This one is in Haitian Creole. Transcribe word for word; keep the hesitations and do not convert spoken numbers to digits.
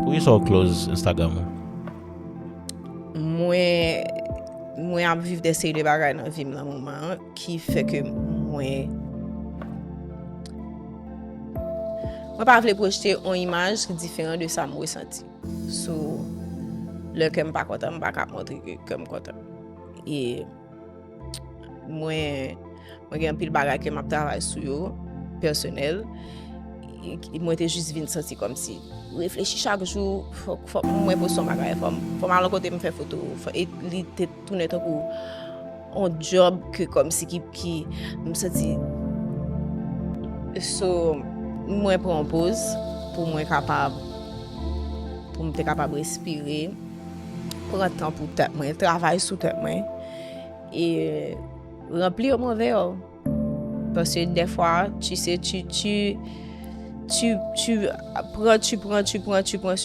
Poukisa w close Instagram ou? Mwen mwen ap viv de seri de bagay nan vi m nan moman an ki fè ke mwen mwen pa vle pwojte yon imaj ki diferan de sa m resanti. So lè kè m pa kontan, m pa ka montre ke kè m kontan. E mwen mwen gen anpil bagay ke m ap travay sou yo pèsonèl. Mwen te jis vin santi kòmsi reflechi chak jou, fòk fòk mwen poste yon bagay, fòk fòk m al yon kote m fè foto. E li te tounen tankou yon djòb ke kòmsi ki ki m santi. So mwen pran yon poz pou mwen kapab pou m te kapab respire, pran tan pou tèt mwen, travay sou tèt mwen e ranpli yo mwen vè yo. Paske dèfwa tu sais tu tu tu pran tu pran tu pran tu pran tu